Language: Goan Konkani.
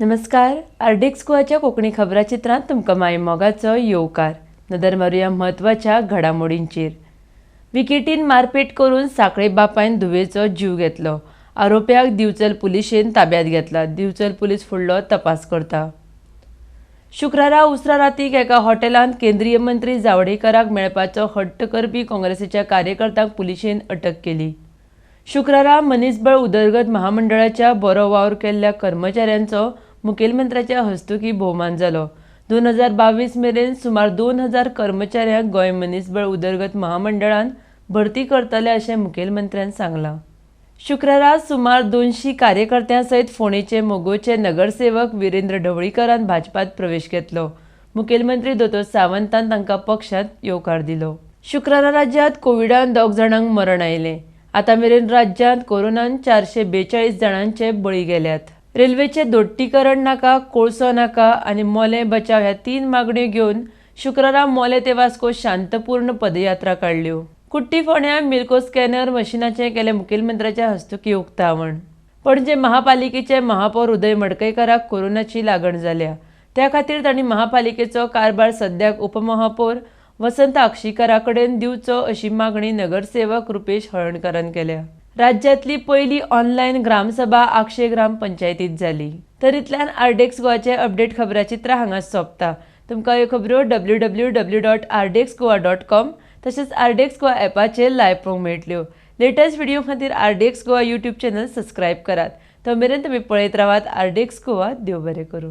नमस्कार, आरडीएक्स गोवाच्या कोंकणी खबराचित्रांत तुमकां माय मोगाचो येवकार. नदर मारुया म्हत्वाच्या घडामोडींचेर. विकेटीन मारपेट करून सांखळे बापायन धुवेचो जीव घेतलो. आरोप्याक दिवचल पुलिशेन ताब्यात घेतला. दिवचल पुलीस फुडलो तपास करता. शुक्रारा उसरा रातीक एका हॉटेलांत केंद्रीय मंत्री जावडेकराक मेळपाचो हट्ट करपी काँग्रेसीच्या कार्यकर्त्यांक पुलिशेन अटक केली. शुक्रारा मनीसबळ उदरगत महामंडळाच्या बरो वावर केल्ल्या कर्मचाऱ्यांचो मुखेलमंत्र्याच्या हस्तुकी भोवमान जालो. 2022 मेरेन सुमार 2000 कर्मचाऱ्यांक गोंय मनीसबळ उदरगत महामंडळान भरती करतले अशें मुखेलमंत्र्यान सांगलां. शुक्रारा सुमार 200 कार्यकर्त्यां सयत फोंडेचे मगोचे नगरसेवक विरेंद्र ढवळीकरान भाजपात प्रवेश घेतलो. मुखेलमंत्री दोतोर सावंतान तांकां पक्षांत येवकार दिलो. शुक्रारा राज्यांत कोविडान 2 जाणांक मरण आयलें. आतां मेरेन राज्यांत कोरोनान 442 जाणांचे बळी गेल्यात. रेल्वेचें दोट्टीकरण नाका, कोळसो नाका आनी मोलें बचाव ह्या 3 मागण्यो घेवन शुक्रारा मोलें ते वास्को शांतपूर्ण पदयात्रा काडल्यो. कुट्टी फोंड्या मिल्को स्कॅनर मशिनाचें केलें मुखेलमंत्र्याच्या हस्तुकी उक्तावण. पणजे महापालिकेचे महापौर उदय मडकयकाराक कोरोनाची लागण जाल्या. त्या खातीर तांणी महापालिकेचो कारभार सद्याक उपमहापौर वसंत आक्षीकारा कडेन दिवचो अशी मागणी नगरसेवक रुपेश हळणकारान केल्या. राज्यांतली पयली ऑनलायन ग्रामसभा आक्षे ग्रामपंचायतीत जाली. तर इतल्यान आरडीएक्स गोवाचे अपडेट खबराचित्रां हांगा सोंपता. तुमकां ह्यो खबऱ्यो www.rdxgoa.com तशेंच आरडीएक्स गोवा ॲपाचेर लायव्ह पळोवंक मेळटल्यो. लेटस्ट व्हिडिओ खातीर RDX Goa YouTube channel subscribe करात. तो मेरेन तुमी पळयत रावात आरडीएक्स गोवा. देव बरें करूं.